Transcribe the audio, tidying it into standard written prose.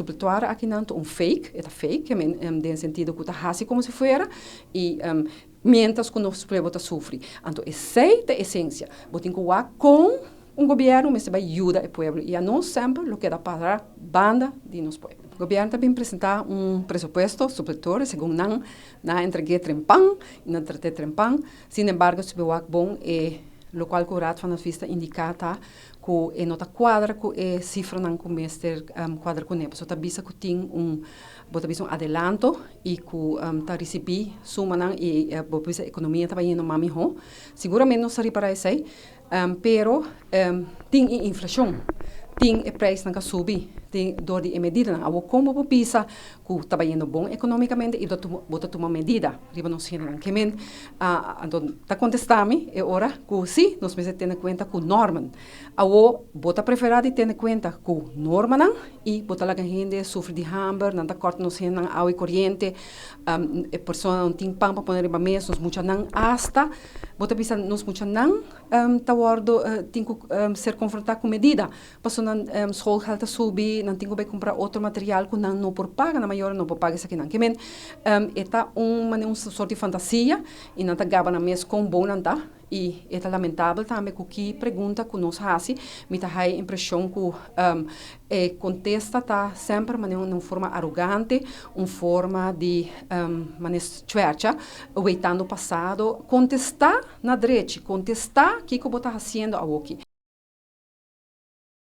Supletorio akinan ta un fake, e ta fake, ke men den sentido ku ta hasi komo si fuera i mientras ku nos pueblo ta sufri. Anto esei ta esensia. Bo tin ku wak kon un gobièrnu mester bai yuda e pueblo i anos semper lo keda para banda di nos pueblo. Gobièrnu ta bin presentá un presupuesto supletorio segun nan, nan a entreg'é trempan i nan trat'é trempan. Sin embargo si bo wak bon e lokual ku Raad van Advies ta indiká ta ku e no ta kuadra ku e sifranan ku mester kuadra kuné. Pasobra ta bisa ku tin un, bo ta bisa un adelanto i ku ta risibí sumanan i bo bisa ekonomia ta bayendo mas mihó. Siguramente nos ta ripará esei, pero tin e inflashon, tin e preisnan ku a subi tin dor di e medidanan. Awor kon bo por bisa ku ta bayendo bon ekonomikamente i bo ta tuma medida riba nos hendenan? Ke men anto ta kontestá mi e ora ku si nos mester tene kuenta ku norman. Awor bo ta preferá di tene kuenta ku normanan i bo ta laga hende sufri di hamber, nan ta kòrta nos hendenan awa i koriente, e personanan no tin pan pa pone riba mes, nos muchanan asta, bo ta bisa nos muchanan ta wòrdu tin ku ser konfrontá ku medida, pasobra nan schoolgeld ta subi, nan tin ku bai kumpra otro material ku nan no por paga, nan mayornan no por paga esakinan. Ke men e ta un manera un sort di fantasia i nan ta gaba nan mes kon bon nan ta. I e ta lamentabel tambe ku ki pregunta ku nos hasi, mi ta haya impreshon ku e kontesta ta semper manera un forma arogante, un forma di manera chuercha, weitando pasado. Kontestá na drechi, kontestá kiko bo ta hasiendo awoki.